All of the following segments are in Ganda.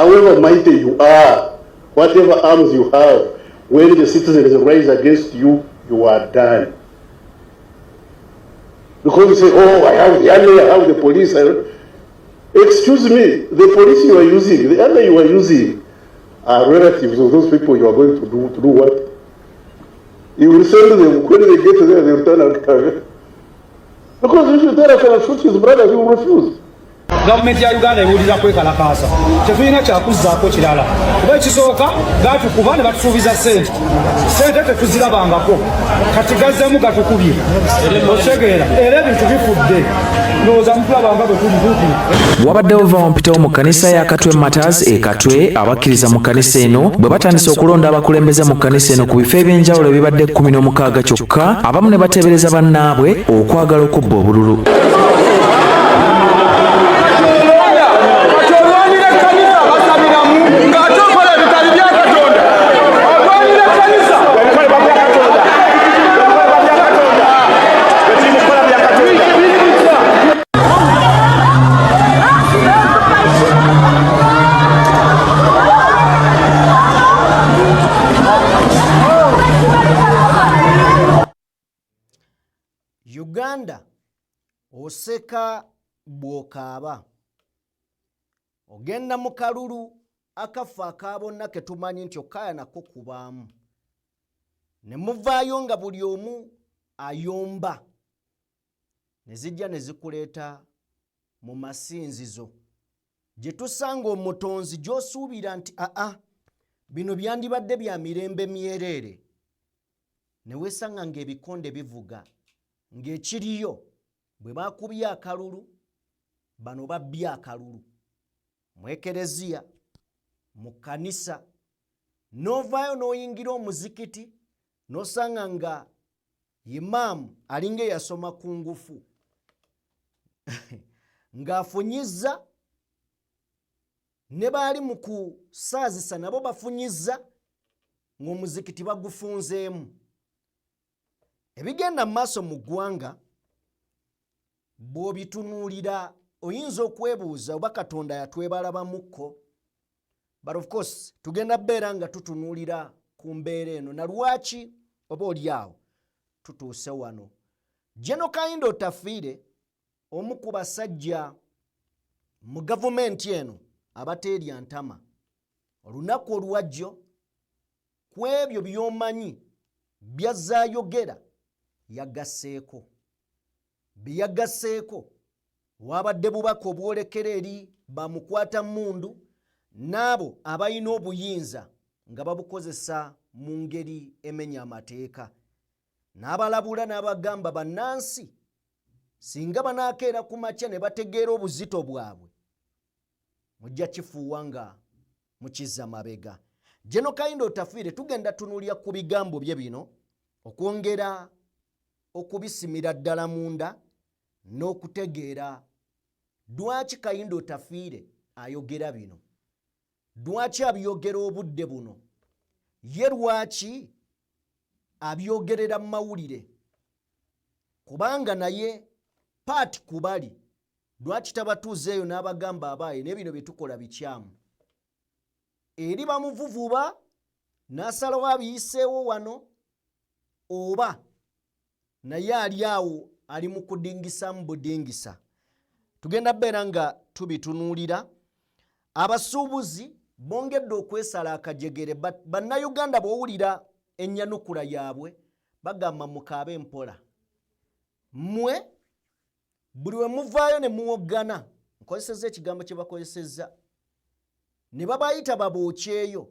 However mighty you are, whatever arms you have, when the citizens rise against you, you are done. Because you say, "Oh, I have the army, I have the police." Excuse me, the police you are using, the army you are using, are relatives of those people you are going to do what? You will send them, when they get there, they will turn out. Because if you tell us and shoot his brother, he will refuse. Gavumenti ya Uganda ewulira kwekalakaasa, tetulina kyakuzzaako kirala, kuba ekisooka gatukuba ne batusuubiza sente, sente tetuzirabangako, kati gazzemu gatukubye, otegeera, era ebintu bifudde, ndowooza mutulabanga bwe tuli tuuti. Wabaddewo va wampitawo mu kkanisa ya Katwe Martyrs e Katwe. Abakkiriza mu kkanisa eno bwe batandise okulonda abakulembeze mu kkanisa eno ku bifo ebyenjawulo ebibadde 16, kyokka abamu ne bateebereza bannaabwe okwagala okubba obululu. Kati olwanira ekkanisa basabiramu ng'ate okola ebitali bya Katonda, olwanira ekkanisa. Ebikolebwa bya Katonda, ebikolebwa bya Katonda, bekimukola bya Katonda. Biri bitya? Uganda, oseka bw'okaaba. Ogenda mu kalulu akafa aka bonna ke tumanyi nti okkaaya nako kubaamu, ne muvaayo nga buli omu ayomba, ne zijja ne zikuleeta mu masinzizo gye tusanga omutonzi, gy'osuubira nti aa, bino byandibadde bya mirembe myereere, ne weesanga ng'ebikonde bivuga, ng'ekiriyo bwe bakubye akalulu, bano babbye akalulu mu ekereziya, mu kkanisa, n'ovaayo n'oyingira omuzikiti n'osanga nga imaamu alinga eyasoma ku ngufu ng'afunyizza, ne baali mu kusaazisa nabo bafunyizza, ng'omuzikiti bagufunzeemu. Ebigenda mu maaso mu ggwanga bw'obitunuulira, oyinza okwebuuza oba Katonda yatwebalabamukko. But of course tugenda beera nga tutunuulira ku mbeera eno na lwaki oba oli awo tutuuse wano. General Kahinda Otafiire, omu ku basajja mu gavumenti eno abateerya ntama, olunaku olwajjo ku ebyo by'omanyi byazzaayogera yagasseeko bye yagasseeko. Wabadde bubaka obwolekera eri bamukwata mundu n'abo abalina obuyinza nga babukozesa mu ngeri emenya amateeka, n'abalabula n'abagamba bannansi singa banaakeera ku makya ne bategeera obuzito bwabwe, mujja kifuuwa nga mukizza mabega. General Kahinda Otafiire, tugenda tunuulya ku bigambo bye bino okwongera okubisimira ddala munda n'okutegeera lwaki Kahinda Otafiire ayogera bino, lwaki abyogera obudde buno, ye lwaki abyogerera mu mawulire, kubanga naye paati kubali, lwaki tabatuuzeeyo n'abagamba abaaye naye bino bye tukola bikyamu, eri bamuvuvuba n'asalawo abiyiseewo wano, oba naye ali awo ali mu kudingisamu budingisa. Tugenda beera nga tubitunuulira. Abasuubuzi bongedde okwesala akajegere. Bannayuganda bw'owulira ennyanukula yaabwe, bagamba mukaabe mpola, mmwe buli we muvaayo ne muwoggana, nkozesezza ekigambo kye bakozesezza, ne babayita babookyeyo,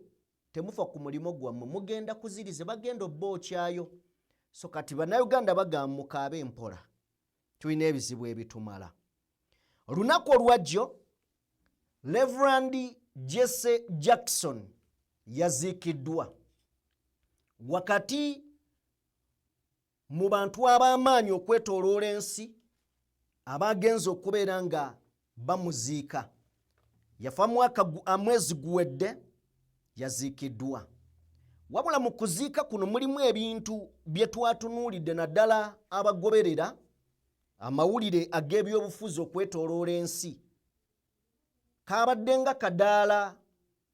temufa ku mulimu gwammwe, mugenda kuzirize, bagenda obbookyayo. So kati Bannayuganda bagamba mukaabe mpola, tulina ebizibu ebitumala. Olunaku olwajjo Reverend Jesse Jackson yaziikiddwa wakati mu bantu ab'amaanyi okwetooloola ensi abagenze okubeera nga bamuziika. Yafa mwaka mwezi guwedde, yaziikiddwa. Wabula mu kuziika kuno mulimu ebintu bye twatunuulidde, naddala abagoberera amawulire ag'ebyobufuzi okwetooloola ensi. Kabadde nga kadaala.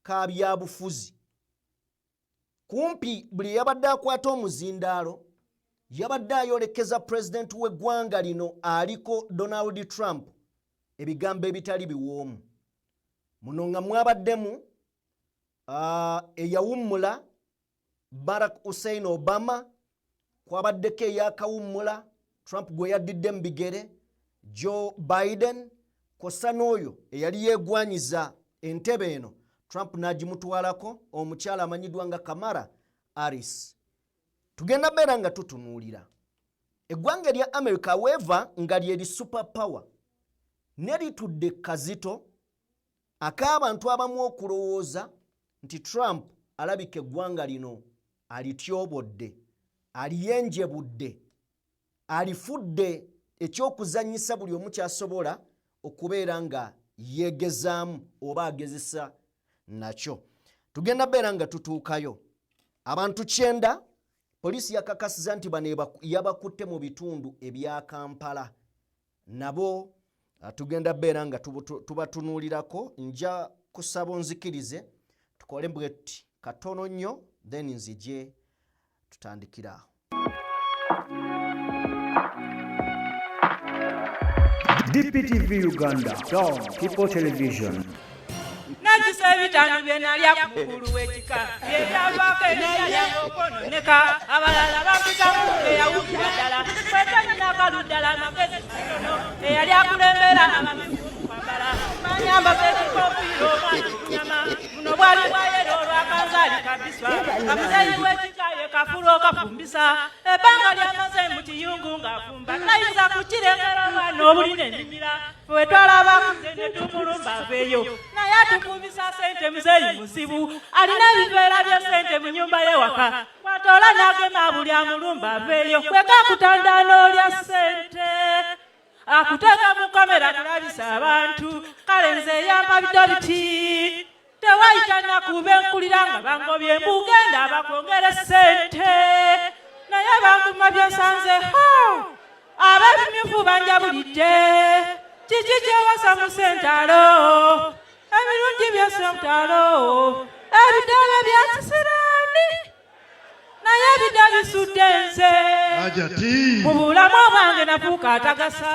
ka byabufuzi. Kumpi buli eyabadde akwata omuzindaalo yabadde ayolekeza pulezidenti w'eggwanga lino aliko Donald Trump ebigambo ebitali biwoomu. Muno nga mwabaddemu eyawummula Barack Hussein Obama, kwabaddeko eyakawummula Trump gwe yaddidde mu bigere Joe Biden, kwossa n'oyo eyali yeegwanyiza entebe eno Trump n'agimutwalako, omukyala amanyiddwa nga Kamala Harris. Tugenda beera nga tutunuulira eggwanga erya America weeva nga lyeri super power ne litudde kazito ak'abantu abamu okulowooza nti Trump alabika eggwanga lino alityobodde, aliyenjebudde, alifudde ekyokuzannyisa buli omu kyasobola okubeera nga yeegezaamu oba agezesa nakyo. Tugenda beera nga tutuukayo. Abantu 90 poliisi yakakasiza nti bano yabakutte mu bitundu ebya Kampala, nabo tugenda beera nga tubatunuulirako. Nja kusaba onzikirize tukole bwe tuti katono nnyo, then nzije tutandikire awo. DPTV Uganda, Dawn People Television. Nagisa ebitaano bye nalya ku mukulu w'ekika byebyavaako ebirya okwononeka. Abalala bampitamu eyawulira ddala kwetanyinakalu ddala amagezi matono eyali akulembera abamyufu mu kwambala banyambaza ekikofiira omwana kunyama buno bwali bwayera olwakanzaali kabiswa kamuzeeyi w'ekika ye kafulu okafumbisa ebbanga lyamaze mu kiyungu ng'afumba tayinza kukirekera omwana obulina ennimira ffe twalaba akuze ne tumulumba aveeyo naye atukuumisa ssente. Muzeeyi muzibu, alina ebiveera bya ssente mu nnyumba ye waka kwatoola n'agema buli amulumba aveeyo kweka akutanda n'olya ssente akuteeka mu kamera kulabisa abantu. Kale nze yampa bito biti tewayita nnaku benkulira nga bangobye mbugenda bakwongere ssente naye bankuma byensanze ho ab'ebimyufu banjabulidde kiki kyewasa mu sentalo ebirungi byesentalo ebidala bya kisiraani naye ebida bisudde nze mu bulamu bwange nafuuka atagasa.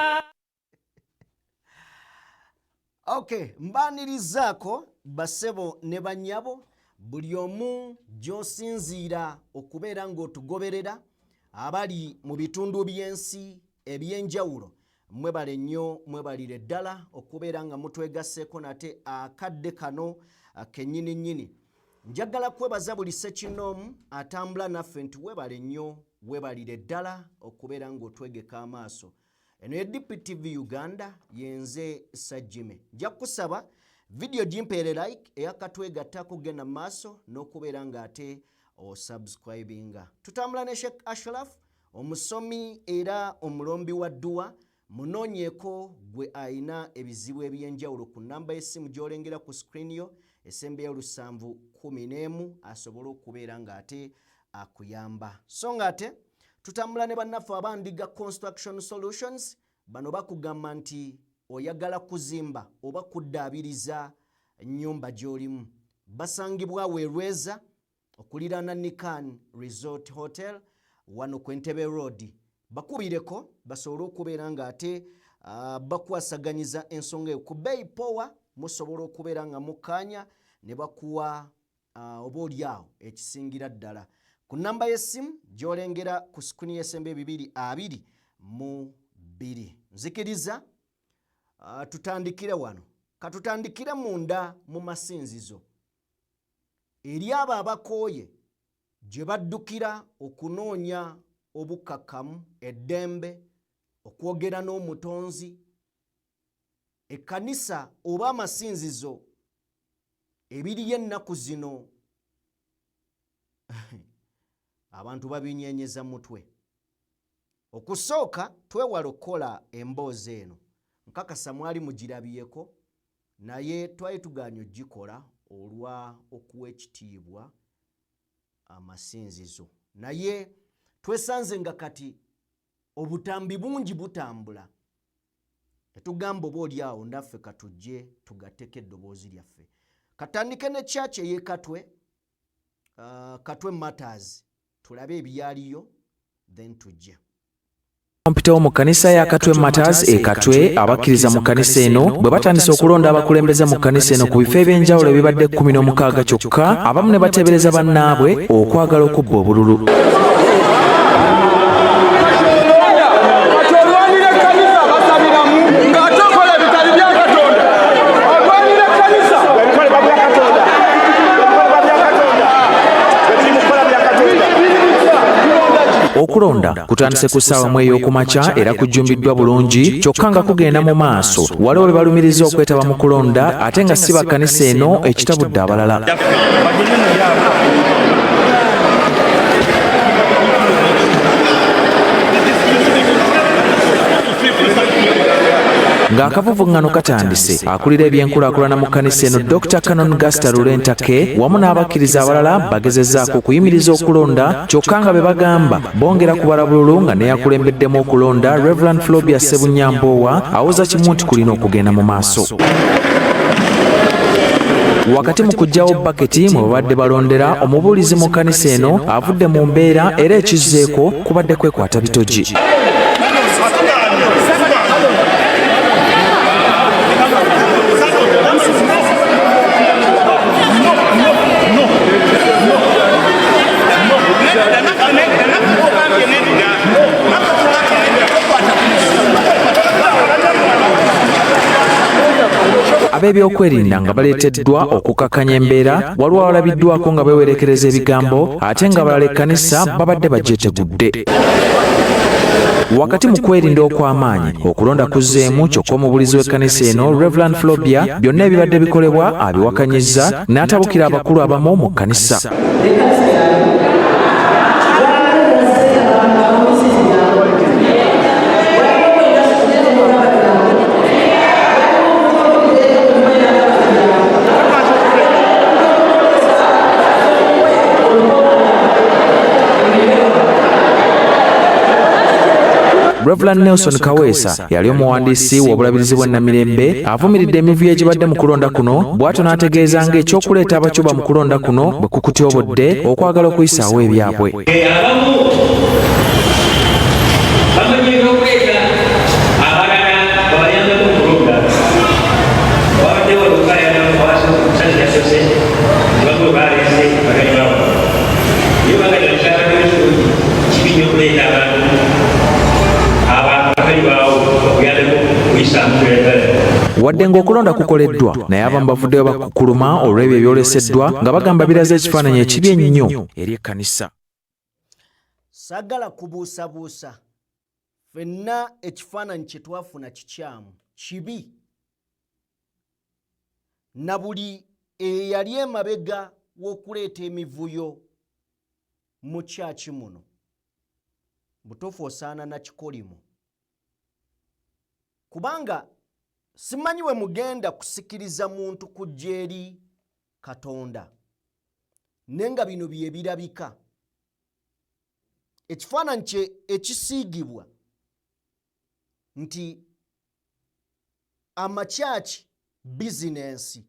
Ok, mbaanirizaako basebo ne bannyabo, buli omu gy'osinziira okubeera ng'otugoberera, abali mu bitundu by'ensi ebyenjawulo, mwebale nnyo, mwebalire ddala okubeera nga mutwegasseeko nate akadde kano kennyini nnyini. Njagala kwebaza buli ssekinnoomu atambula naffe nti webale nnyo, webalire ddala okubeera ng'otwegeka amaaso. Eno ye DPTV Uganda, yenze Sajjime. Nja kukusaba vidiyo gimpeere like, eyakatwegattako genda mu maaso n'okubeera ng'ate osubscribinga. Tutambula ne Sheikh Ashraf, omusomi era omulombi wa dduwa. Munoonyeeko gwe ayina ebizibu ebyenjawulo ku nnamba y'essimu gy'olengera ku screen yo esembeyo 711, asobole okubeera ng'ate akuyamba. So ng'ate tutambula ne bannaffe abandiga Construction Solutions. Bano bakugamba nti oyagala kuzimba oba kuddaabiriza nnyumba gy'olimu, basangibwa Werweza okuliraana Nikan Resort Hotel wano ku Entebbe Road. Bakubireko basobole okubeera ng'ate bakwasaganyiza ensonga eyo ku bbeeyi powa, musobola okubeera nga mukkaanya ne bakuwa oba oli awo ekisingira ddala ku namba y'essimu gy'olengera ku screen y'esembe 222. Nzikiriza tutandikire wano, katutandikire munda mu masinzizo eri abo abakooye gye baddukira okunoonya obukkakkamu, eddembe, okwogera n'omutonzi. Ekkanisa oba amasinzizo ebiriyo ennaku zino abantu babinyenyeza mutwe. Okusooka twewala okukola emboozi eno, nkakasa mwali mugirabyeko, naye twali tugaanye ogikola olwa okuwa ekitiibwa amasinzizo, naye twesanze nga kati obutambi bungi butambula, netugamba oba oli awo naffe katujje tugatteko eddoboozi lyaffe. Katandike ne church ey'e Katwe, Katwe Matters, tulabe ebyaliyo then tujje. Mpitawo mu kkanisa ya Katwe Matters e Katwe, abakkiriza mu kkanisa eno bwe batandise okulonda abakulembeze mu kkanisa eno ku bifo eby'enjawulo ebibadde 16 kyokka abamu ne bateebereza bannaabwe okwagala okubba obululu. Kati olwanira ekkanisa basabiramu ng'ate okola ebitali bya Katonda. Olwanira ekkanisa. Ebikolebwa bya Katonda. Ebikolebwa bya Katonda. Bwe mukola bya Katonda. Okulonda kutandise ku ssaawa mu ey'okumakya era kujjumbiddwa bulungi kyokka nga kugenda mu maaso waliwo be balumiriza okwetaba mu kulonda ate nga si ba kkanisa eno ekitabudde abalala. Ng'akavuvuŋŋano katandise, akulira ebyenkulaakulana mu kkanisa eno Dr. Canon Gaster Lulentake wamu n'abakkiriza abalala bagezezzaako okuyimiriza okulonda kyokka nga be bagamba bongera kubala bululu nga neyakulembeddemu okulonda Reverend Flobia Ssebunya-Mbowa awoza kimu nti kulina okugenda mu maaso. Wakati mu kuggyawo baketi mwe babadde balondera, omubuulizi mu kkanisa eno avudde mu mbeera era ekizzeeko kubadde kwekwata bitogi. Ab'ebyokwerinda nga baleeteddwa okukakkanya embeera, waliwo abalabiddwako nga beewerekereza ebigambo ate nga abalala ekkanisa babadde bagyetegudde. Wakati mu kwerinda okw'amaanyi, okulonda kuzzeemu kyokka omubuulizi w'ekkanisa eno Reverend Flobia byonna ebibadde bikolebwa abiwakanyizza n'atabukira abakulu abamu mu kkanisa. Reverend Nelson Kaweesa yali omuwandiisi w'obulabirizi bw'e Namirembe avumiridde emivuyo egibadde mu kulonda kuno bw'atyo n'ategeeza ng'ekyokuleeta abacuba mu kulonda kuno bwe kukutyobodde okwagala okuyisaawo ebyabwe. Abamu bamanyiira okuleeta abalala babayambeko okulonda. Wabaddewo olukaayana omusajja yasose nti waliwo baleese bagali baabwe. Naye bagala kyabaddewo kirungi kibi nnyo okuleeta abantu abatali baawo bakuyambeko okuyisaamu. Wadde ng'okulonda kukoleddwa, naye abamu bavuddeyo bakukkuluma olw'ebyo ebyoleseddwa nga bagamba biraze ekifaananyi ekibi ennyo eri ekkanisa. Saagala kubuusabuusa, ffenna ekifaananyi kye twafuna kikyamu, kibi, na buli eyali emabega w'okuleeta emivuyo mu kyaki muno butuufu osaana na kikolimo, kubanga simanyi we mugenda kusikiriza muntu kujja eri Katonda naye nga bino bye birabika. Ekifaananyi kye ekisiigibwa nti amakyaki bizinensi,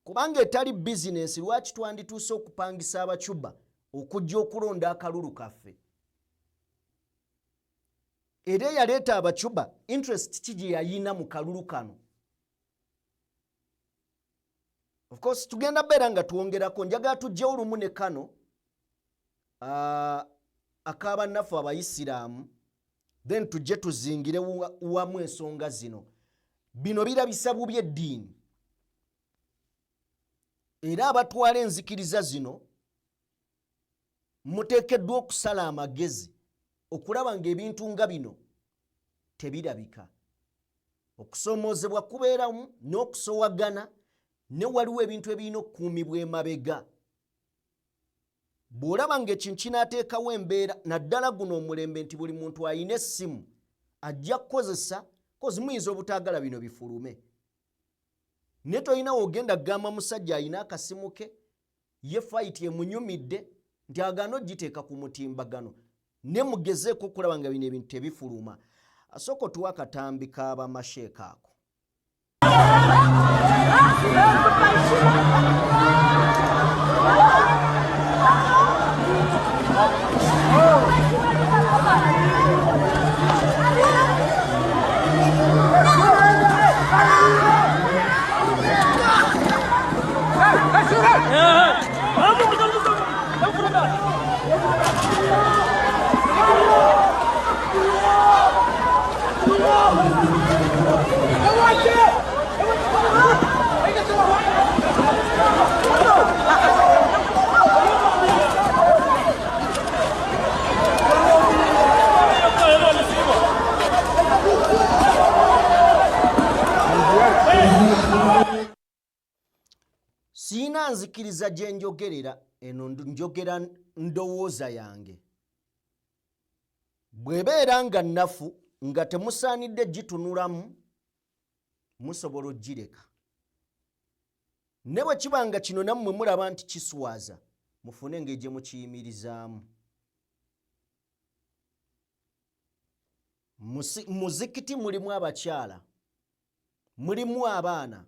kubanga etali bizinensi lwaki twandituuse okupangisa abacuba okujja okulonda akalulu kaffe? Era eyaleeta abacuba interest ki gye yayina mu kalulu kano? Of course tugenda beera nga twongerako, njagala tujjewo lumu ne kano ak'abannaffe abayisiraamu, then tujje tuzingire wamu ensonga zino. Bino birabisa bubi eddiini, era abatwala enzikiriza zino muteekeddwa okusala amagezi okulaba ng'ebintu nga bino tebirabika. Okusoomoozebwa kubeeramu n'okusowagana, ne waliwo ebintu ebirina okukuumibwa emabega. Bw'olaba ng'ekintu kinaateekawo embeera, naddala guno omulembe nti buli muntu alina essimu ajja kukozesa, kozi muyinza obutaagala bino bifulume, naye tolina w'ogenda kugamba musajja alina akasimu ke ye fayiti emunyumidde nti agaana ogiteeka ku mutimbagano, ne mugezeeko okulaba nga bino ebintu tebifuluma. Asooka otuwa akatambi k'abamasheeka ako. Sirina nzikiriza gye njogerera eno, njogera ndowooza yange. Bw'ebeera nga nnafu nga temusaanidde gitunulamu, musobola ogireka. Ne bwe kiba nga kino nammwe mulaba nti kiswaza, mufune engeri gye mukiyimirizaamu. Muzikiti mulimu abakyala, mulimu abaana,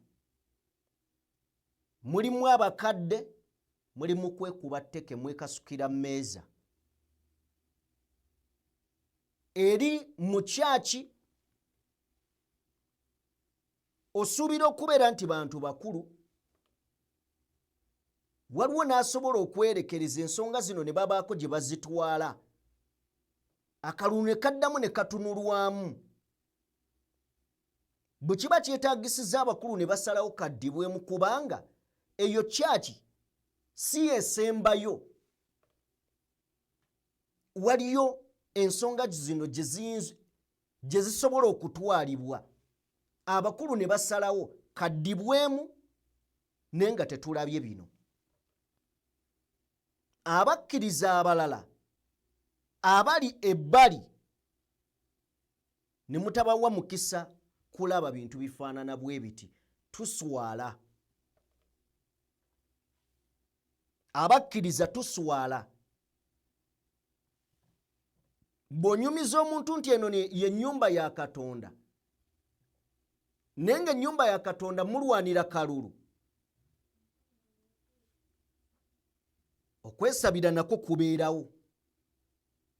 mulimu abakadde, mulimu kwekuba tteke, mwekasukira mmeeza. Eri mu kyaki osuubira okubeera nti bantu bakulu, waliwo n'asobola okwerekereza ensonga zino ne babaako gye bazitwala, akalulu ne kaddamu ne katunulwamu. Bwe kiba kyetaagisiza abakulu ne basalawo kaddibwemu, kubanga eyo kyaki si yesembayo. Waliyo ensonga zino gye zisobola okutwalibwa abakulu ne basalawo kaddibwemu, naye nga tetulabye bino. Abakkiriza abalala abali ebbali ne mutabawa mukisa kulaba bintu bifaanana bwe biti, tuswala. Abakkiriza tuswala. Bw'onyumiza omuntu nti eno ye nnyumba ya Katonda, naye nga ennyumba ya Katonda mulwanira kalulu, okwesabira nakwo kubeerawo.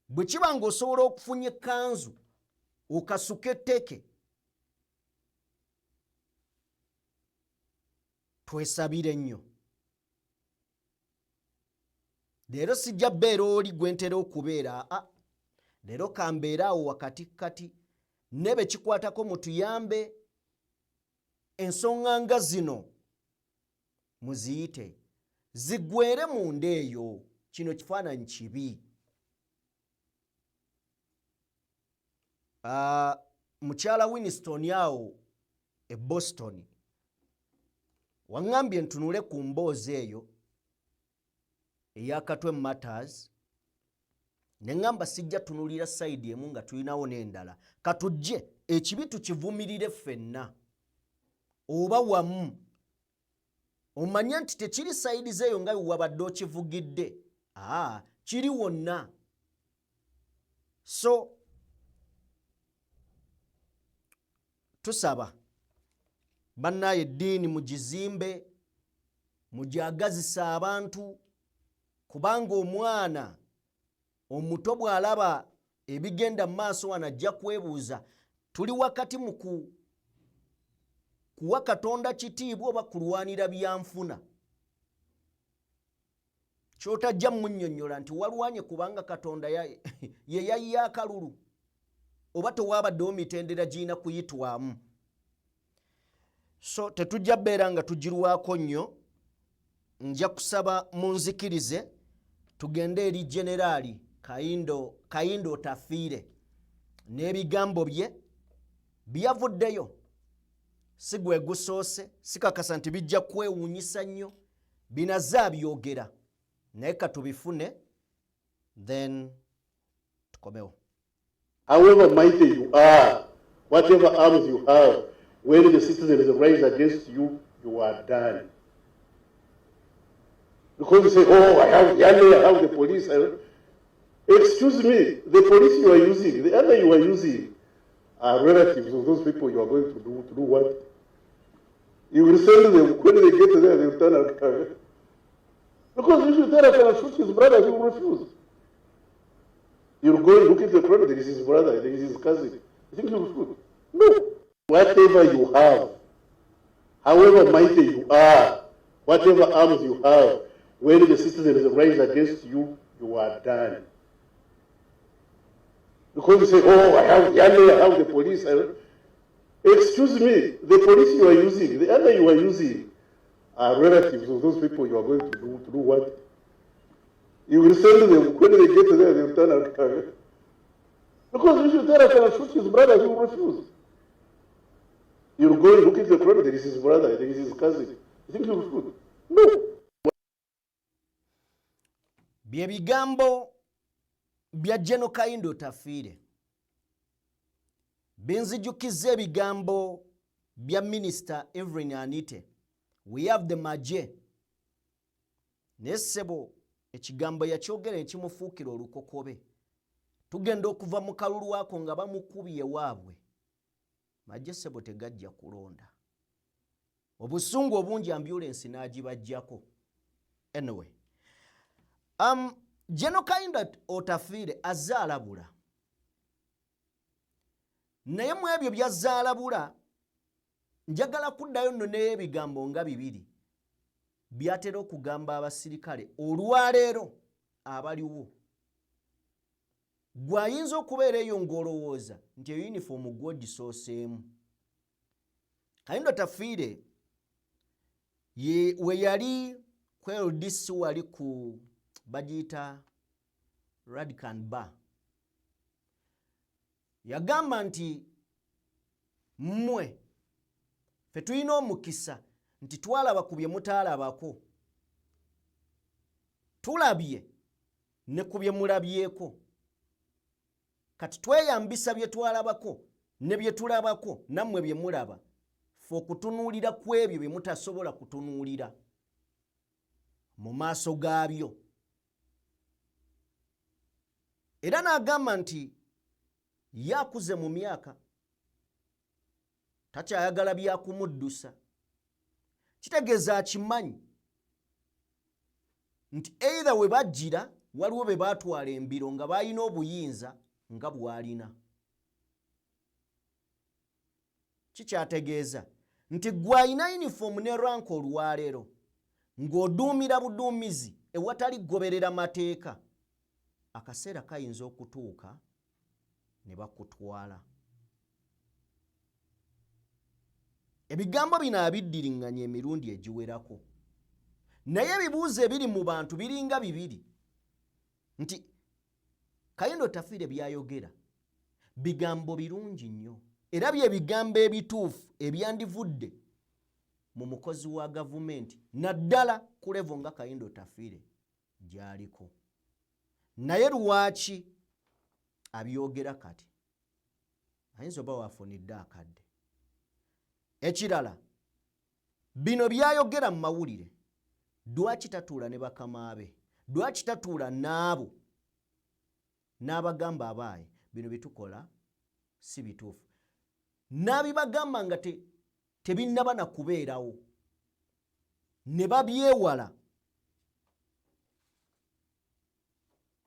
Bwe kiba ng'osobola okufunya ekkanzu okasuka etteke, twesabire nnyo. Leero sijja beera oli gwe ntera okubeera, aa, leero kambeere awo wakati kati ne be kikwatako mutuyambe ensonga nga zino muziyite ziggwere munda eyo. Kino kifaananyi kibi. Mukyala Winston awo e Boston waŋŋambye ntunule ku mboozi eyo eyakatwe Matters, ne ŋŋamba sijja tunulira sayidi emu nga tulinawo n'endala. Katujje ekibi tukivumirire ffenna oba wamu, omanye nti tekiri sayidi zeeyo nga wewabadde okivugidde, kiri wonna. So tusaba bannaye eddiini mugizimbe, mugyagazise abantu, kubanga omwana omuto bw'alaba ebigenda mu maaso wano ajja kwebuuza, tuli wakati mu kuwa Katonda kitiibwa oba kulwanira byanfuna? Ky'otajja munnyonnyola nti walwanye kubanga Katonda ye yayiye akalulu, oba tewaabaddewo mitendera girina kuyitwamu. So tetujja beera nga tugirwako nnyo. Nja kusaba munzikirize tugende eri Generaali Kayindo Otafiire n'ebigambo bye byavuddeyo. Si gwe gusoose, sikakasa nti bijja kwewuunyisa nnyo, binaze abyogera, naye katubifune then tukomewo. However mighty you are, whatever arms you have, when the citizens rise against you, you are done. Because you say, oh, I have the army, I have the police. Excuse me, the police you are using, the army you are using, are relatives of those people you are going to do what? You will send them, when they get there, they will turn and Because if you tell us and shoot his brother, he will refuse. You'll go and look at the crowd, there is his brother, there is his cousin. You think he will shoot? No. Whatever you have, however mighty you are, whatever arms you have, when the citizens rise against you, you are done. Because you say, oh, I have the army, I have the police. Excuse me, the police you are using, the army you are using, are relatives of those people you are going to do what? You will send them, when they get there, they will turn and Because if you tell us and shoot his brother, he will refuse. You'll go and look at the crowd, there is his brother, there is his cousin. You think he will shoot? No. Bye bigambo bya General Kahinda Otafiire binzijukizza ebigambo bya Minisita Evelyn Anite, we have the magye. Naye ssebo ekigambo yakyogera nekimufuukira olukokobe. Tugenda okuva mu kalulu ako nga bamukubye waabwe. Magye ssebo tegajja kulonda. Obusungu obungi ambulensi n'agibajjako. Anyway, General Kahinda Otafiire azze alabula, naye mu ebyo byazze alabula njagala kuddayo nno n'ebigambo nga bibiri byatera okugamba abasirikale olwaleero abaliwo. Gwe ayinza okubeera eyo ng'olowooza nti eyo yunifoomu gw'ogisooseemu. Kahinda Otafiire we yali ku LDC, wali ku bagiyita Radcan Bar, yagamba nti mmwe ffe tulina omukisa nti twalaba ku bye mutaalabako, tulabye ne ku bye mulabyeko, kati tweyambisa bye twalabako ne bye tulabako nammwe bye mulaba, ffe okutunuulira ku ebyo bye mutasobola kutunuulira mu maaso gaabyo. Era n'agamba nti ye akuze mu myaka, takyayagala byakumuddusa. Kitegeeza akimanyi nti either we bajjira waliwo be baatwala embiro nga balina obuyinza nga bw'alina. Kikyategeeza nti gwe alina yunifoomu ne ranka olwaleero ng'oduumira buduumizi ewatali kugoberera mateeka, akaseera kayinza okutuuka ne bakutwala. Ebigambo bino abiddiriŋŋanya emirundi egiwerako, naye ebibuuzo ebiri mu bantu biringa bibiri nti Kahinda Otafiire byayogera bigambo birungi nnyo era bye bigambo ebituufu ebyandivudde mu mukozi wa gavumenti naddala ku levo nga Kahinda Otafiire gy'aliko. Naye lwaki abyogera kati? Ayinza oba waafunidde akadde. Ekirala, bino byayogera mu mawulire, lwaki tatuula ne bakama be? Lwaki tatuula n'abo n'abagamba abaaye bino bye tukola si bituufu, n'abibagamba nga tebinnaba na kubeerawo ne babyewala?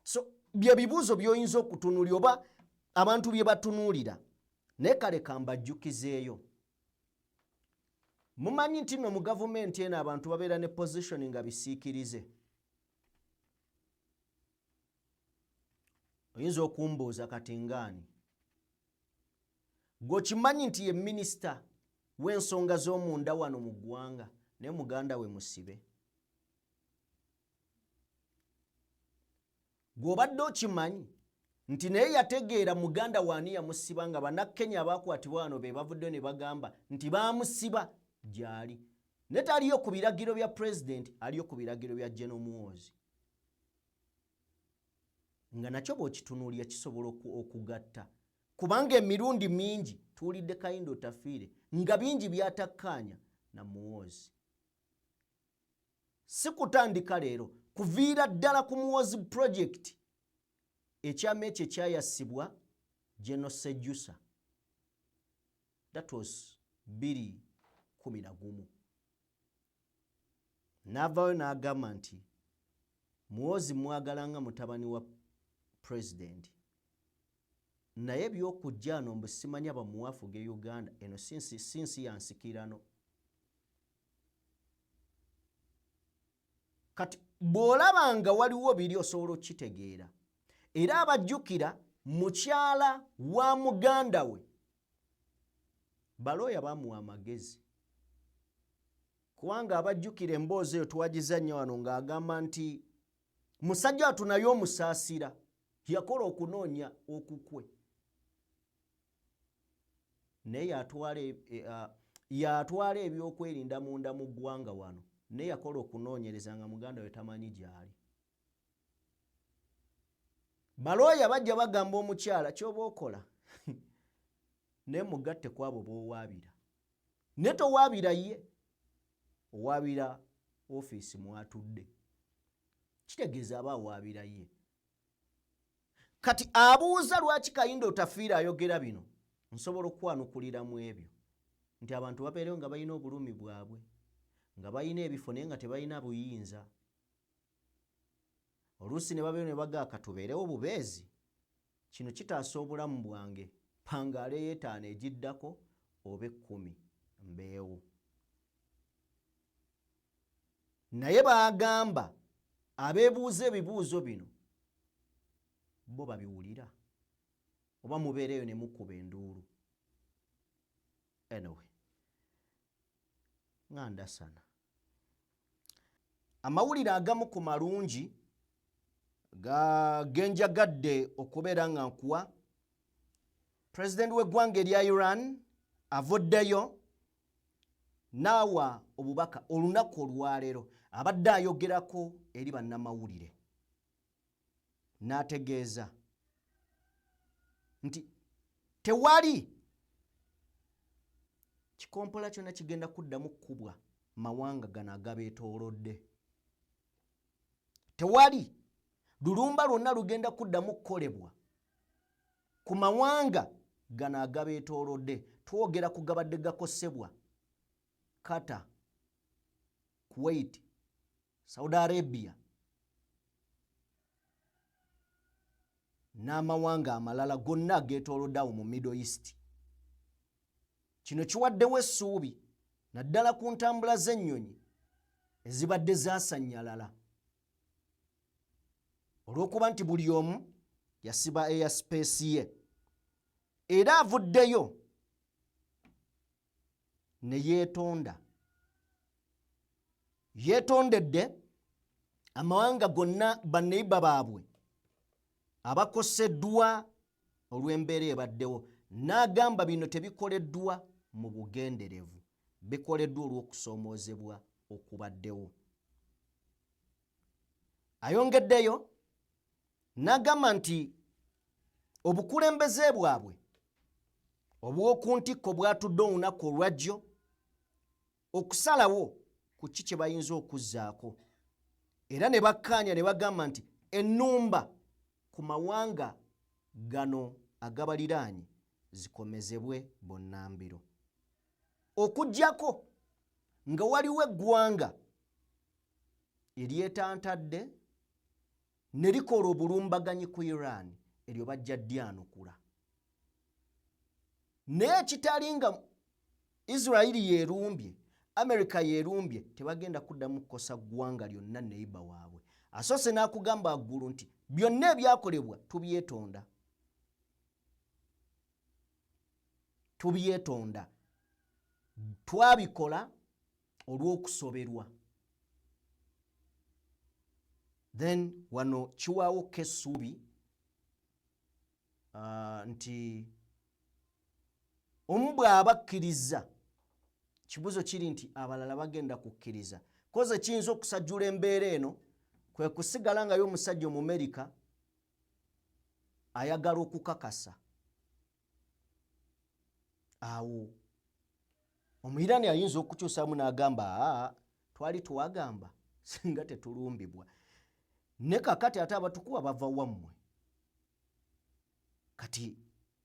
So bye bibuuzo by'oyinza okutunuulira oba abantu bye batunuulira. Naye kale kambajjukizeeyo, mumanyi nti nno mu gavumenti eno abantu babeera ne position nga bisiikirize. Oyinza okumbuuza kati ngaani? Gw'okimanyi nti ye minisita w'ensonga z'omunda wano mu ggwanga, naye muganda we musibe. Gw'obadde okimanyi nti naye yategeera muganda waani yamusiba, nga bannakenya abakwatibwa wano be bavuddeyo ne bagamba nti baamusiba gy'ali, naye taliyo ku biragiro bya pulezidenti, aliyo ku biragiro bya General Muhoozi. Nga nakyo bw'okitunuulira kisobola okugatta, kubanga emirundi mingi tuwulidde Kahinda Otafiire nga bingi by'atakkaanya na Muhoozi. Si kutandika leero, kuviira ddala ku Muhoozi project, ekyama ekyo ekyayasibwa General Sejusa. That was 2015. 11. N'avaayo n'agamba nti Muhoozi mwagala nga mutabani wa pulezidenti, naye eby'okujja ano mbu simanya bamuwe afuge Uganda, eno si nsi ya nsikirano. Kati bw'olaba nga waliwo biri osobola okukitegeera. Era abajjukira mukyala wa muganda we, balooya bamuwa amagezi, kubanga abajjukira emboozi eyo twagizannya wano ng'agamba nti musajja wattu naye omusaasira yakola okunoonya okukwe, naye yatwala ebyokwerinda munda mu ggwanga wano, naye yakola okunoonyereza nga muganda we tamanyi gy'ali. Balooya bajja bagamba omukyala ky'oba okola naye mugatte ku abo b'owaabira, naye towaabira ye, owaabira ofiisi mwatudde, kitegeeza aba awaabira ye. Kati abuuza lwaki Kahinda Otafiire ayogera bino. Nsobola okukwanukulira mu ebyo nti abantu babeerewo nga balina obulumi bwabwe, nga balina ebifo naye nga tebalina buyinza. Oluusi ne babeerewo ne bagaa katubeerewo bubeezi, kino kitaasa obulamu bwange, pangaaleyo 5 egiddako oba 10 mbeewo. Naye baagamba abeebuuza ebibuuzo bino bo babiwulira oba mubeereyo ne mukuba enduulu. Anyway, nga ndasana. Amawulire agamu ku malungi genjagadde okubeera nga nkuwa, pulezidenti w'eggwanga erya Iran avuddeyo n'awa obubaka olunaku olwaleero. Abadde ayogerako eri bannamawulire n'ategeeza nti tewali kikompola kyonna kigenda kuddamu kkubwa mawanga gano agabeetoolodde, tewali lulumba lwonna lugenda kuddamu kukolebwa ku mawanga gano agabeetoolodde. Twogera ku gabadde gakosebwa Qatar, Kuwait, Saudi Arabia n'amawanga amalala gonna ageetoolodde awo mu Middle East. Kino kiwaddewo essuubi naddala ku ntambula z'ennyonyi ezibadde zaasannyalala, olw'okuba nti buli omu yasiba air space ye. Era avuddeyo ne yeetonda, yeetondedde amawanga gonna banneiba baabwe abakoseddwa olw'embeera ebaddewo, n'agamba bino tebikoleddwa mu bugenderevu, bikoleddwa olw'okusoomoozebwa okubaddewo. Ayongeddeyo n'agamba nti obukulembeze bwabwe obw'oku ntikko bwatudde olunaku olwajjo okusalawo ku ki kye bayinza okuzzaako, era ne bakkaanya ne bagamba nti ennumba ku mawanga gano agabaliraanye zikomezebwe bunnambiro, okuggyako nga waliwo eggwanga eryetantadde ne likola obulumbaganyi ku Iran, eryo bajja ddyanukula. Naye ekitali nga Israeli yeerumbye, Amerika yeerumbye, tebagenda kuddamu kukosa ggwanga lyonna neiba waabwe. Asoose n'akugamba waggulu nti byonna ebyakolebwa tubyetonda, tubyetonda, twabikola olw'okusoberwa. Then wano kiwaawo ko essuubi nti omu bw'aba akkiriza, kibuzo kiri nti abalala bagenda kukkiriza. Koze kiyinza okusajjula embeera eno kwe kusigala nga y'omusajja Omumerika ayagala okukakasa awo Omuyirani ayinza okukyusaamu n'agamba aa twali twagamba singa tetulumbibwa, ne kakati ate abatukuba bava wammwe. Kati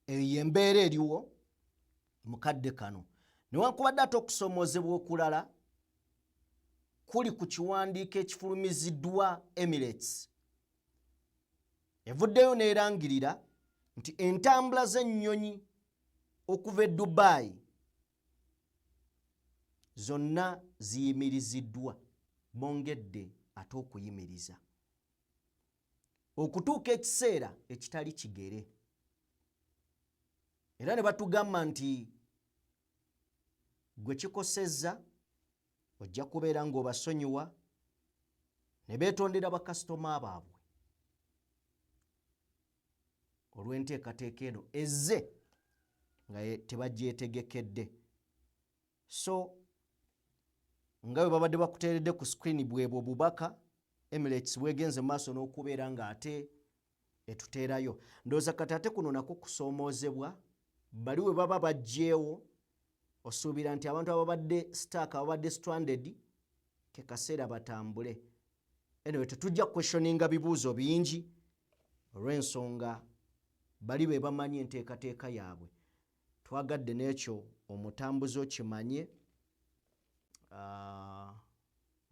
eyo y'embeera eriwo mu kadde kano. Newankubadde ate okusoomoozebwa okulala kuli ku kiwandiiko ekifulumiziddwa Emirates evuddeyo n'erangirira nti entambula z'ennyonyi okuva e Dubai zonna ziyimiriziddwa, bongedde ate okuyimiriza okutuuka ekiseera ekitali kigere. Era ne batugamba nti gwe kikosezza ojja kubeera ng'obasonyiwa ne beetondera bakasitoma baabwe olw'enteekateeka eno ezze nga tebagyetegekedde. So nga bwe babadde bakuteeredde ku screen bwebwo obubaka Emirates bwegenze mu maaso n'okubeera ng'ate etuteerayo. Ndowooza kati ate kuno nakwo kusoomoozebwa, bali we baba baggyeewo osuubira nti abantu ababadde stuck, ababadde stranded, ke kaseera batambule. Anyway, tetujja questioninga bibuuzo bingi olw'ensonga bali be bamanyi enteekateeka yaabwe. Twagadde n'ekyo omutambuzi okimanye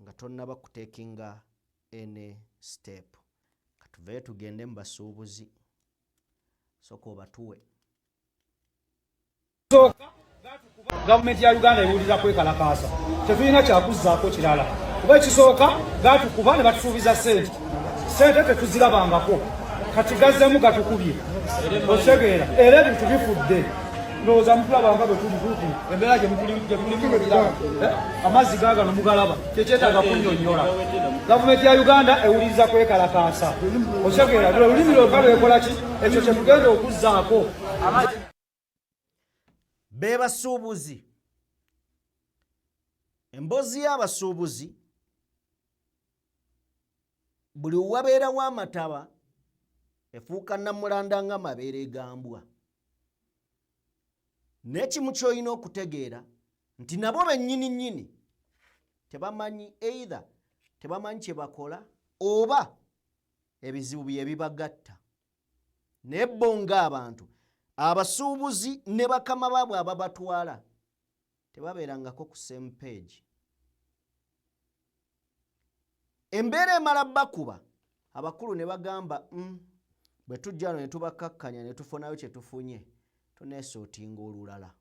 nga tonnaba kutekinga any step. Katuveeyo tugende mu basuubuzi, soka obatuwe. Gavumenti ya Uganda ewulira kwekalakaasa, tetulina kyakuzzaako kirala, kuba ekisooka gatukuba ne batusuubiza ssente, ssente tetuzirabangako, kati gazzemu gatukubye, okitegeera? Era ebintu bifudde. Ndowooza mutulabanga bwe tuli tuutu, embeera gye tulimu, amazzi gaagano mugalaba, tekyetaaga kunnyonnyola. Gavumenti ya Uganda ewuliriza kwekalakaasa, okitegeera? Lwe lulimi lwokka lwekola ki ekyo kye tugenda okuzzaako. Be basuubuzi, emboozi y'abasuubuzi buli wabeerawo amataba efuuka namulanda nga mabeere gambwa. N'ekimu ky'olina okutegeera nti nabo bennyini nnyini tebamanyi, either tebamanyi kye bakola oba ebizibu bye bibagatta. Naye bo ng'abantu abasuubuzi ne bakama baabwe ababatwala tebabeerangako ku same page. Embeera emala bakuba abakulu ne bagamba, bwe tujja wano ne tubakkakkanya ne tufunayo kye tufunye, tuneesootinga olulala.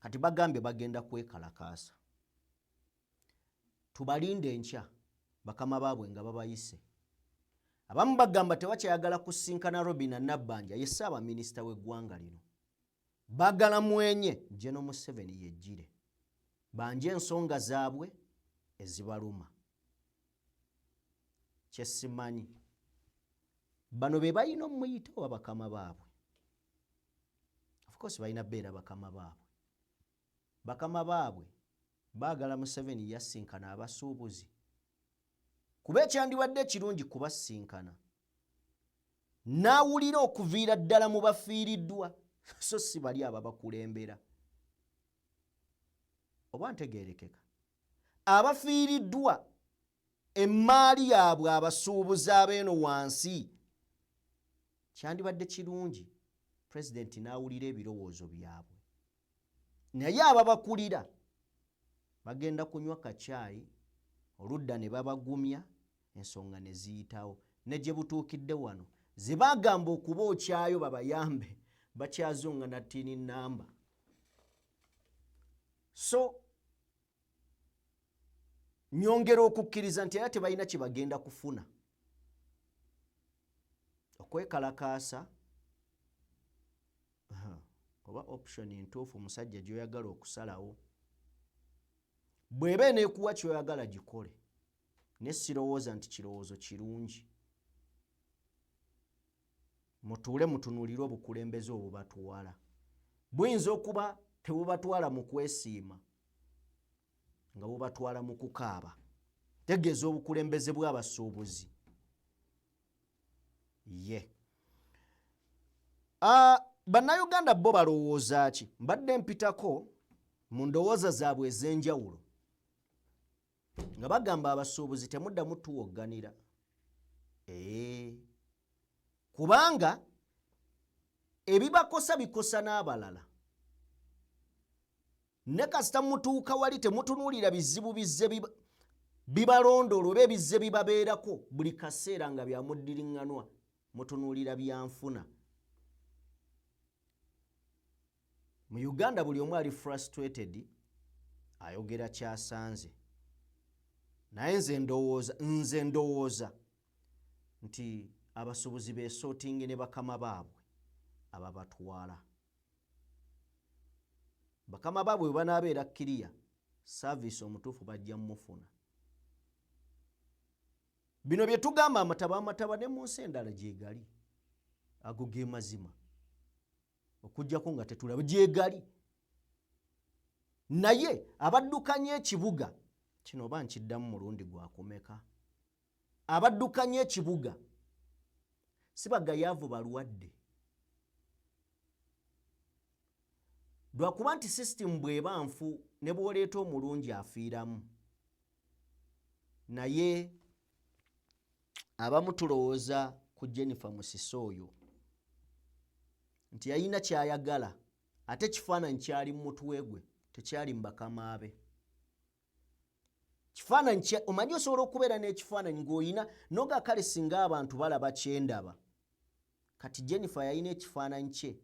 Kati bagambye bagenda kwekalakaasa, tubalinde enkya bakama baabwe nga babayise. Abamu bagamba tebakyayagala kusinkana Robina Nabbanja, ye ssaabaminisita w'eggwanga lino. Bagala mwenye General Museveni yejjire banje ensonga zaabwe ezibaluma. Kyesimanyi bano be balina omuyita oba bakama baabwe. Of course balina beera bakama baabwe. Bakama baabwe baagala Museveni yasinkana abasuubuzi, kuba ekyandibadde ekirungi kubasinkana n'awulira okuviira ddala mu bafiiriddwa, so si bali ababakulembera. Oba ntegeerekeka? Abafiiriddwa emmaali yaabwe, abasuubuzi abeeno wansi, kyandibadde kirungi pulezidenti n'awulira ebirowoozo byabwe. Naye ababakulira bagenda kunywa kacaayi oludda ne babagumya, ensonga ne ziyitawo. Ne gye butuukidde wano ze bagamba okuba okyayo babayambe, bakyazunga na TIN number. So nyongera okukkiriza nti era tebalina kye bagenda kufuna okwekalakaasa. Oba option ntuufu omusajja gy'oyagala okusalawo bw'eba eneekuwa ky'oyagala gikole, ne sirowooza nti kirowoozo kirungi. Mutuule mutunuulire obukulembeze obubatwala, buyinza okuba tebubatwala mu kwesiima, nga bubatwala mu kukaaba. Tegeeza obukulembeze bw'abasuubuzi ye Bannayuganda bo balowooza ki? Mbadde mpitako mu ndowooza zaabwe ez'enjawulo nga bagamba abasuubuzi temuddamu tuwogganira, kubanga ebibakosa bikosa n'abalala. Ne kasita mutuuka wali temutunuulira bizibu bizze bibalondoola oba ebizze bibabeerako buli kaseera nga byamuddiriŋŋanwa, mutunuulira byanfuna. Mu Uganda buli omu ali frustrated, ayogera kyasanze, naye nze ndowooza nti abasuubuzi beesootinge ne bakama baabwe ababatwala. Bakama baabwe bwe banaabeera kiriya, saaviisi omutuufu bajja mufuna. Bino bye tugamba amataba, amataba ne mu nsi endala gyegali, ago ge mazima, okuggyako nga tetulaba gyegali. Naye abaddukanya ekibuga kino, oba nkiddamu mulundi gwakumeka, abaddukanya ekibuga si bagayaavu, balwadde, lwakuba nti sisitimu bw'eba nfu ne bw'oleeta omulungi afiiramu. Naye abamu tulowooza ku Jennifer Musisi oyo nti yalina kyayagala, ate kifaananyi kyali mu mutwe gwe, tekyali mu bakamaabe. Kifaananyi omanyi, osobola okubeera n'ekifaananyi ng'olina noga, kale singa abantu balaba kyendaba. Kati Jennifer yalina ekifaananyi kye,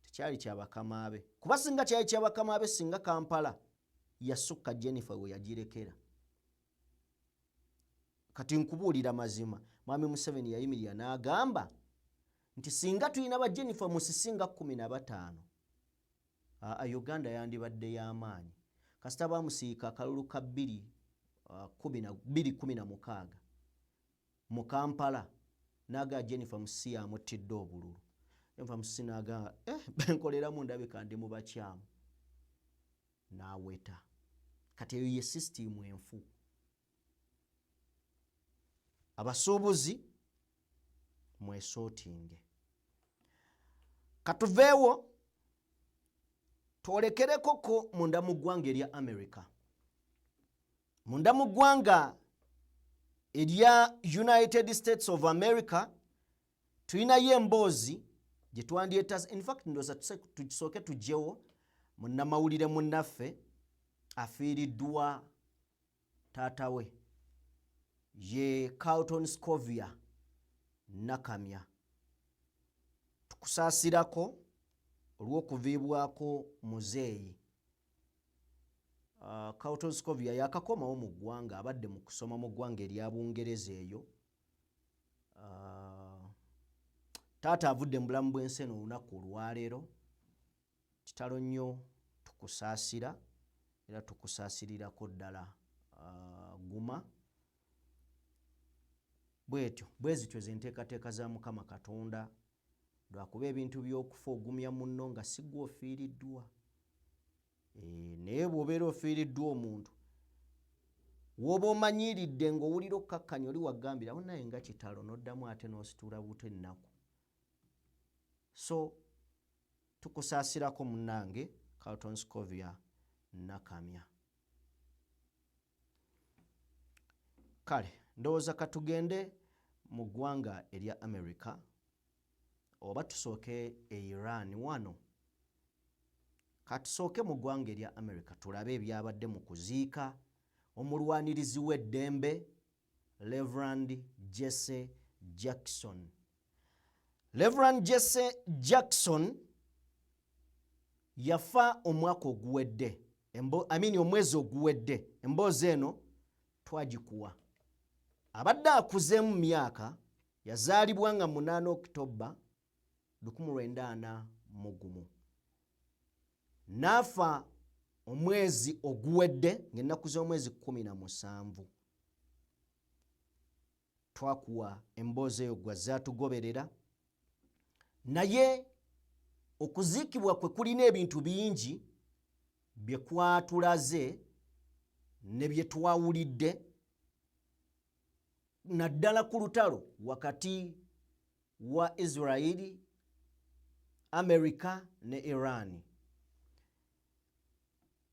tekyali kyabakamaabe, kuba singa kyali kyabakamaabe, singa Kampala yasukka Jennifer we yagirekera. Kati nkubuulira mazima, Mwami Museveni yayimirira n'agamba nti singa tulina ba Jennifer Musisi nga 15, aa, Uganda yandibadde y'amaanyi. Kasita bamusiika akalulu ka 216 mu Kampala, naga Jennifer Musisi yamuttidde obululu. Jennifer Musisi naga, "Benkoleramu ndabika ndi mu bakyamu," n'aweta. Kati eyo ye sisitimu enfu. Abasuubuzi mwesootinge. Katuveewo twolekerekoko munda mu ggwanga erya America, munda mu ggwanga erya United States of America. Tulinayo emboozi gye twandyetaze. Infact ndowooza tusooke tugyewo munnamawulire munnaffe afiiriddwa taata we, ye Carlton Scovia Nakamya. Tukusaasirako olw'okuviibwako muzeeyi. Carlton Scovia yakakomawo mu ggwanga, abadde mu kusoma mu ggwanga erya Bungereza eyo. Taata avudde mu bulamu bw'ensi eno olunaku olwaleero. Kitalo nnyo, tukusaasira era tukusaasirirako ddala. Guma. Bwetyo bwe zityo ze nteekateeka za Mukama Katonda, lwakuba ebintu by'okufa ogumya munno nga si gwe ofiiriddwa. Naye bw'obeera ofiiriddwa omuntu w'oba omanyiiridde ng'owulira okkakkanya, oli wagambira naye nga kitalo, n'oddamu ate n'ositula buto ennaku. So tukusaasirako munnange Carlton Scovia Nakamya. Kale ndowooza katugende mu ggwanga erya America, oba tusooke e Iran wano. Katusooke mu ggwanga erya America tulabe ebyabadde mu kuziika omulwanirizi w'eddembe Reverend Jesse Jackson. Reverend Jesse Jackson yafa omwaka oguwedde, I mean omwezi oguwedde. Emboozi eno twagikuwa. Abadde akuzeemu myaka, yazaalibwa nga 8 Okitoba 1941, n'afa omwezi oguwedde ng'ennaku z'omwezi 17. Twakuwa emboozi eyo gwa zaatugoberera, naye okuziikibwa kwe kulina ebintu bingi bye kwatulaze ne bye twawulidde, naddala ku lutalo wakati wa Israeli, America ne Iran.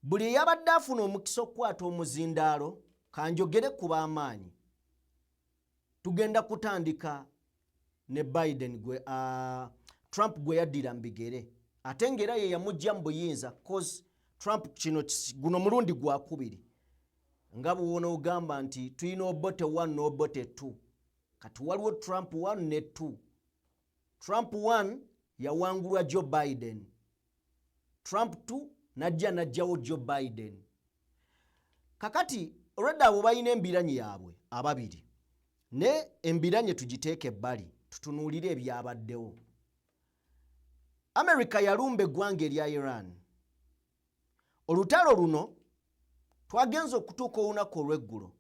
Buli eyabadde afuna omukisa okukwata omuzindaalo, kanjogere ku b'amaanyi, tugenda kutandika ne Biden gwe, Trump gwe yaddira mu bigere. Ate ng'era ye yamujja mu buyinza, cause Trump kino guno mulundi gwakubiri nga bw'onoogamba nti tulina Obote 1 n'Obote 2. Kati waliwo Trump 1 ne 2. Trump 1 yawangulwa Joe Biden, Trump 2 najja najjawo Joe Biden. Kakati olwedde abo balina embiranyi yaabwe ababiri, ne embiranye tugiteeke ebbali tutunuulire ebyabaddewo. America yalumba eggwanga erya Iran. Olutalo luno twagenze okutuuka olunaku olw'eggulo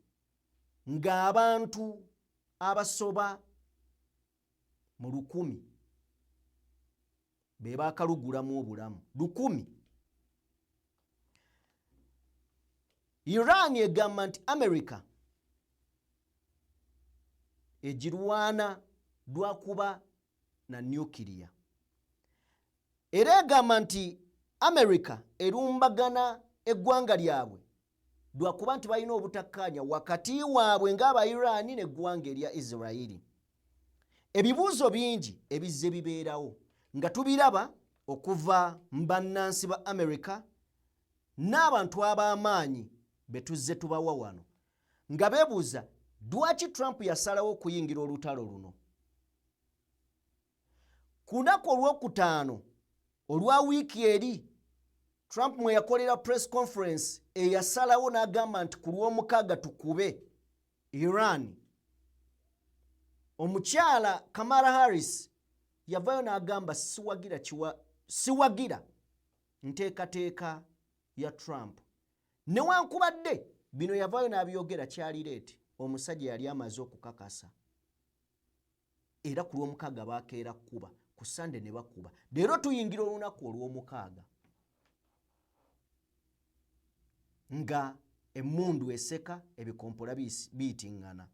ng'abantu abasoba mu 1000 be baakalugulamu obulamu. 1000. Iran egamba nti America egirwana lwakuba na nuclear, era egamba nti America erumbagana eggwanga lyabwe lwakuba nti balina obutakkaanya wakati waabwe ng'aba Iran n'eggwanga erya Israeli. Ebibuuzo bingi ebizze bibeerawo nga tubiraba okuva mu bannansi ba America n'abantu ab'amaanyi be tuzze tubawa wano, nga beebuuza lwaki Trump yasalawo okuyingira olutalo luno. Ku lunaku olwokutaano olwa wiiki eri, Trump mwe yakolera press conference eyasalawo n'agamba nti ku lw'omukaaga tukube Iran, omukyala Kamala Harris yavayo n'agamba siwagira nteekateeka ya Trump. Newankubadde bino yavaayo n'abyogera kyalireeti, omusajja yali amaze okukakasa, era ku lw'omukaaga bakeera kkuba, ku Sande ne bakuba. Leero tuyingira olunaku olw'omukaaga nga emmundu eseka, ebikompola biyitiŋŋana.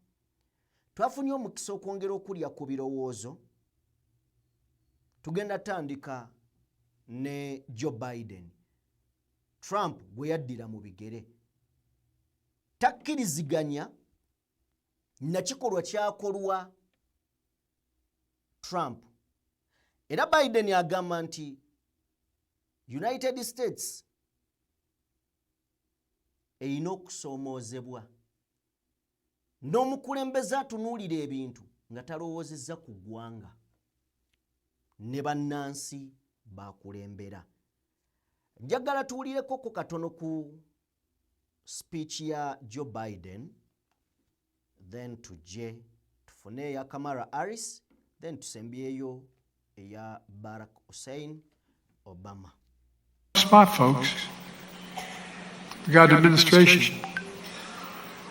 Twafunye omukisa okwongera okulya ku birowoozo. Tugenda tandika ne Joe Biden. Trump gwe yaddira mu bigere takkiriziganya nakikolwa kyakolwa Trump, era Biden agamba nti United States erina okusoomoozebwa n'omukulembeze atunuulira ebintu nga talowoozezza ku ggwanga ne bannansi bakulembera. Njagala tuwulireko ku katono ku speech ya Joe Biden, then tujje tufune eya Kamala Harris, then tusembyeyo eya Barack Hussein Obama. Spot, folks. We got an administration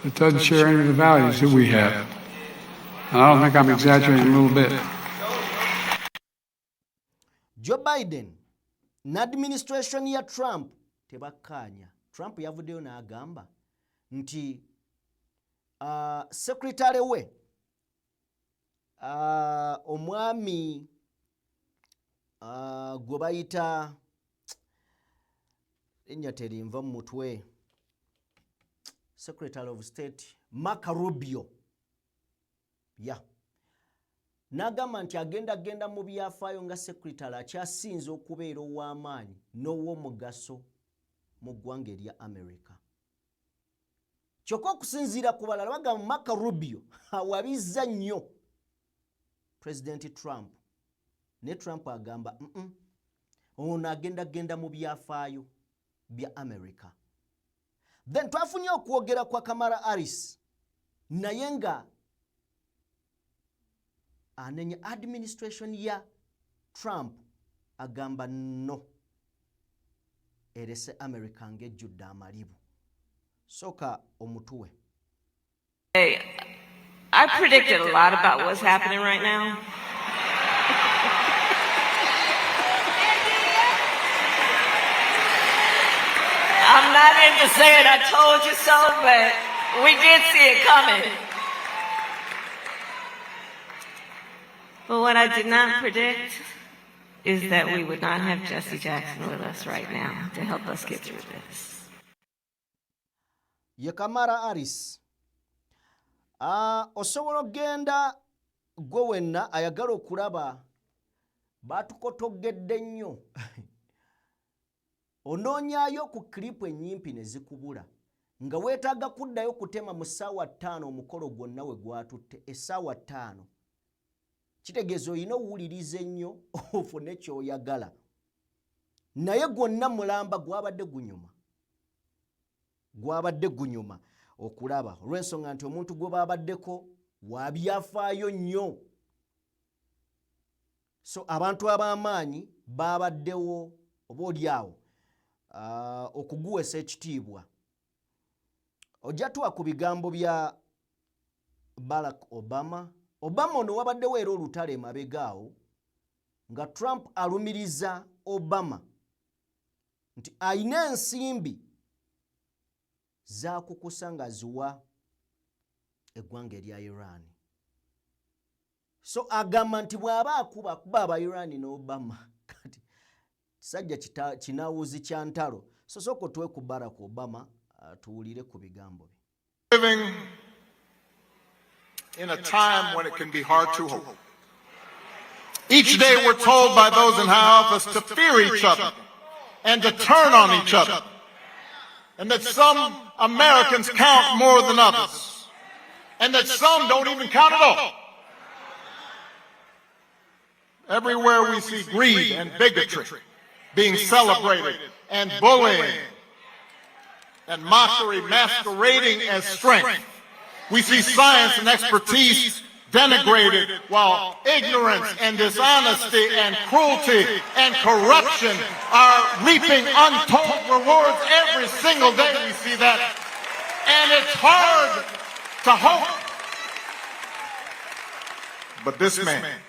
that doesn't share any of the values that we have. And I don't think I'm exaggerating a little bit. Joe Biden ne administration ya Trump tebakkaanya. Trump yavuddeyo n'agamba nti secretary we omwami gwe bayita, erinnya terinva mu mutwe, Secretary of State Marco Rubio, ya n'agamba nti agenda genda mu byafaayo nga secretary akyasinze okubeera ow'amaanyi n'ow'omugaso mu ggwanga erya America. Kyokka okusinziira ku balala bagamba Marco Rubio awabizza nnyo President Trump, ne Trump agamba ono agenda genda mu byafaayo bya America. Then twafunye okwogera kwa Kamala Harris, naye nga anenya administration ya Trump, agamba no erese America ng'ejjudde amalibu. Sooka omutuwe. Hey, I predicted a lot about what's happening right now. I'm not into saying I told you so, but we did see it coming. But what I did not predict is that we would not have Jesse Jackson with us right now to help us get through this. Ye Kamala Harris. Osobola okgenda gwe wenna ayagala okulaba Batukotoggedde nnyo. Onoonyaayo ku kiripu ennyimpi ne zikubula nga weetaaga kuddayo kutema mu ssaawa ttaano omukolo gwonna we gwatutte essaawa ttaano. Kitegeeza olina owuliriza ennyo ofune ky'oyagala. Naye gwonna mulamba gwabadde gunyuma. Gwabadde gunyuma okulaba olw'ensonga nti omuntu gwe babaddeko wa byafaayo nnyo. So abantu ab'amaanyi baabaddewo oba oli awo okuguwesa ekitiibwa. Ojja tuwa ku bigambo bya Barack Obama. Obama ono wabaddewo era olutalo emabega awo nga Trump alumiriza Obama nti alina ensimbi zakukusa ng'aziwa eggwanga erya Iran. So agamba nti bw'aba akuba akuba aba Iran ne Obama. Kati kisajja kinawuzi kya ntalo. So sooka otuwe ku Barack Obama tuwulire ku bigambo bye. Living in a time when it can be hard to hope. Each day we're told by those in high office to fear each other and to turn on each other, and that some Americans count more than others, and that some don't even count at all. Everywhere we see greed and bigotry being celebrated and bullying and mockery masquerading as strength. We see science and expertise denigrated while ignorance and dishonesty and cruelty and corruption are reaping untold rewards every single day. We see that. And it's hard to hope. But this man,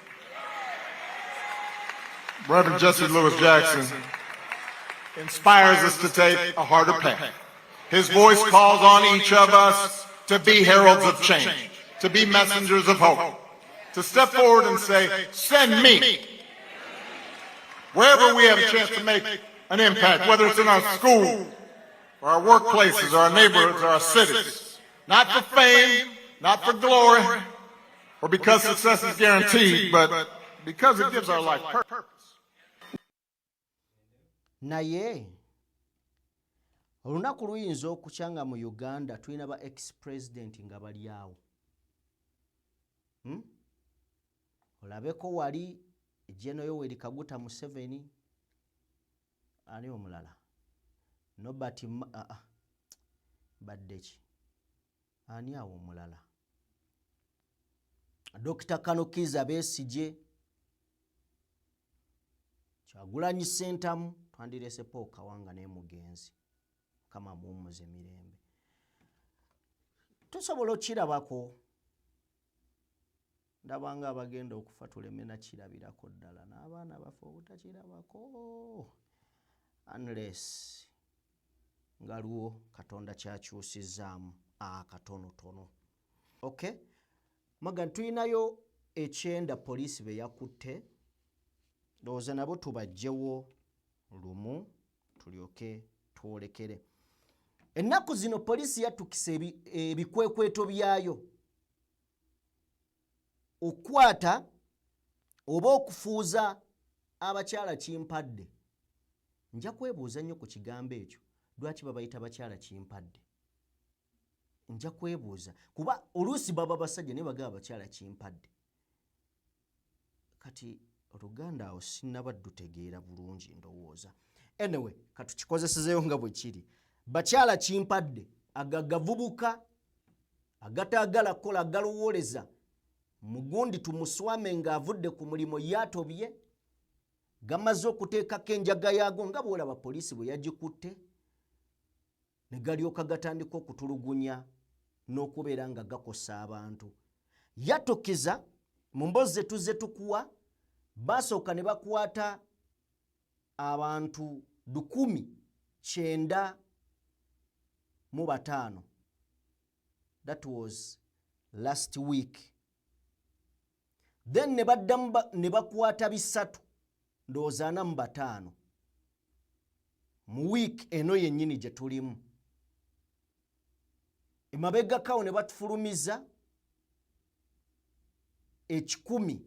Reverend Jesse Lewis Jackson, inspires us to take a harder path. His voice calls on each of us to be heralds of change, to be messengers of hope, to step forward and say, send me. Wherever we have a chance to make an impact, whether it's in our school, or our workplaces, or our neighborhoods, or our cities, not for fame, not for glory, or because success is guaranteed, but because it gives our life purpose. Naye olunaku luyinza okukya nga mu Uganda tulina ba ex president nga bali awo. Olabeko wali General Yoweri Kaguta Museveni, ani omulala, Nobert badde ki, ani awo omulala, Dr. Kano Kiza Besigye, Kyagulanyi Ssentamu, twandireese Paul Kawanga naye mugenzi, Mukama amuwummuze mirembe. Tusobola okirabako, ndabanga abagenda okufa tuleme nakirabirako ddala n'abaana baffe obutakirabako, unless nga lwo Katonda kyakyusizaamu akatonotono. Okay, Magan, tulinayo ekyenda poliisi be yakutte, ndowooza nabo tubajjewo lumu tulyoke twolekere. Ennaku zino poliisi yatukisa ebikwekweto byayo okukwata oba okufuuza abakyala kimpadde. Nja kwebuuza nnyo ku kigambo ekyo, lwaki babayita bakyala kimpadde? Nja kwebuuza, kuba oluusi baba basajja naye bagamba bakyala kimpadde. Kati oluganda awo sinnaba ddutegeera bulungi ndowooza. Anyway, katukikozesezeyo nga bwe kiri, bakyala kimpadde agagavubuka agataagala kukola, agalowooleza mugundi tumuswame ng'avudde ku mulimu yaatobye, gamaze okuteekako enjaga yaago nga bw'olaba poliisi bwe yagikutte, ne galyoka gatandika okutulugunya n'okubeera nga gakosa abantu. Yatukiza mu mboozi ze tuzze tukuwa, baasooka ne bakwata abantu 195, that was last week, then ne baddamu ne bakwata 300 ndowooza 45 mu wiiki eno yennyini gye tulimu. Emabegakawo ne batufulumiza 100.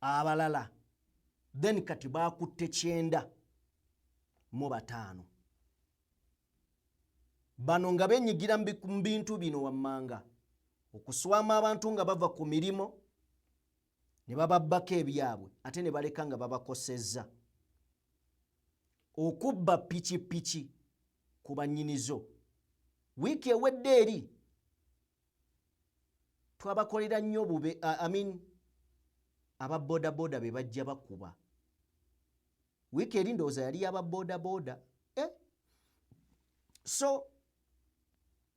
Abalala then kati bakutte 95. Bano nga benyigira mu bintu bino wammanga, okuswama abantu nga bava ku mirimu ne bababbako ebyabwe, ate ne baleka nga babakosezza, okubba pikipiki ku bannyinizo. Wiiki ewedde eri twabakolera nnyo bube, I mean, aba bodaboda be bajja bakuba. Wiiki eri ndowooza yali yaba bodaboda, eh? So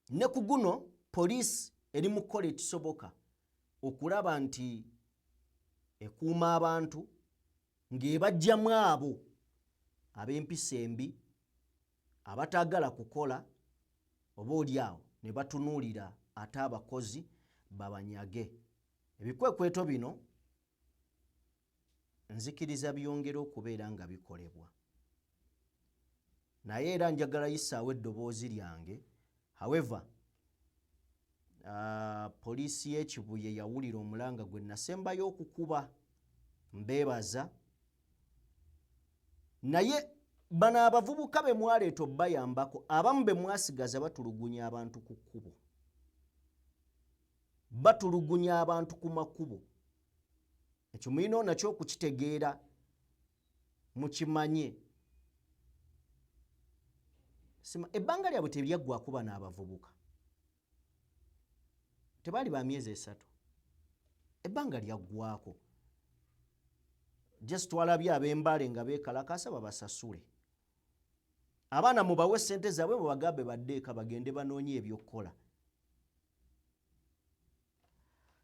ne ku guno poliisi eri mu kukola ekisoboka okulaba nti ekuuma abantu ng'ebajjamu abo ab'empisa embi abataagala kukola, oba oli awo ne batunuulira ate abakozi babanyage. Ebikwekweto bino nzikiriza byongera okubeera nga bikolebwa, naye era njagala yisaawo eddoboozi lyange. However, poliisi y'ekibuye yawulira omulanga gwe nasembayo okukuba, mbeebaza. Naye bano abavubuka be mwaleeta obbayambako, abamu be mwasigaza batulugunya abantu ku kkubo, batulugunya abantu ku makubo. Ekyo mulina nakyo okukitegeera, mukimanye. Ebbanga lyabwe teryaggwako. Bano abavubuka tebaali ba myezi 3, ebbanga lyaggwako. Just twalabye ab'embaale nga beekalakasa babasasule. Abaana mubawe sente zaabwe, mubagambe badde eka bagende banoonye ebyokukola.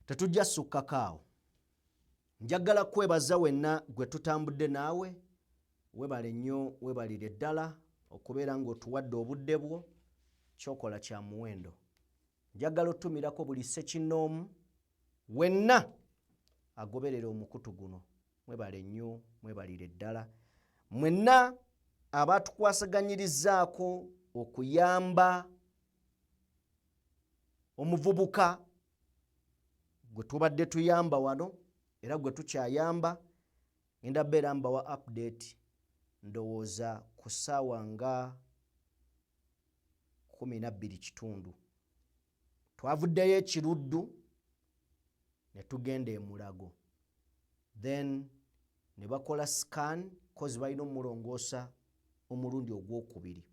Tetujja sukkako awo. Njagala kwebaza wenna gwe tutambudde naawe. Webale nnyo, webalire ddala okubeera ng'otuwadde obudde bwo. Kyokola kya muwendo. Njagala otumirako buli ssekinnoomu wenna agoberera omukutu guno. Mwebale nnyo, mwebalire ddala mwenna abatukwasaganyirizaako okuyamba omuvubuka gwe tubadde tuyamba wano era gwe tukyayamba. Ngenda beera mbawa update ndowooza ku ssaawa nga 12 kitundu. Twavuddeyo ekiruddu ne tugenda e Mulago, then ne bakola scan 'cause balina omulongoosa omulundi ogwokubiri.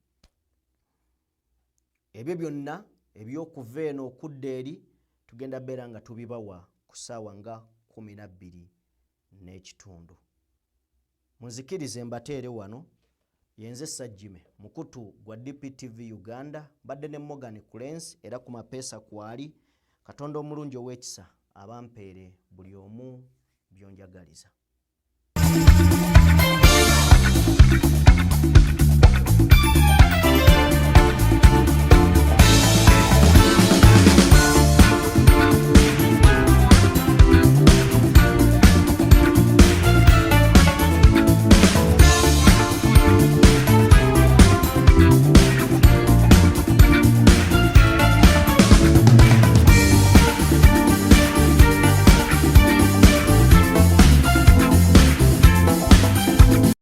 Ebyo byonna ebyokuva eno okudda eri tugenda beera nga tubibawa ku ssaawa nga 12 n'ekitundu. Munzikirize mbateere wano. Yenze Sajjime, mukutu gwa DPTV Uganda. Mbadde ne Morgan Culens, era ku mapeesa kwali. Katonda omulungi ow'ekisa abampeere buli omu byonjagaliza.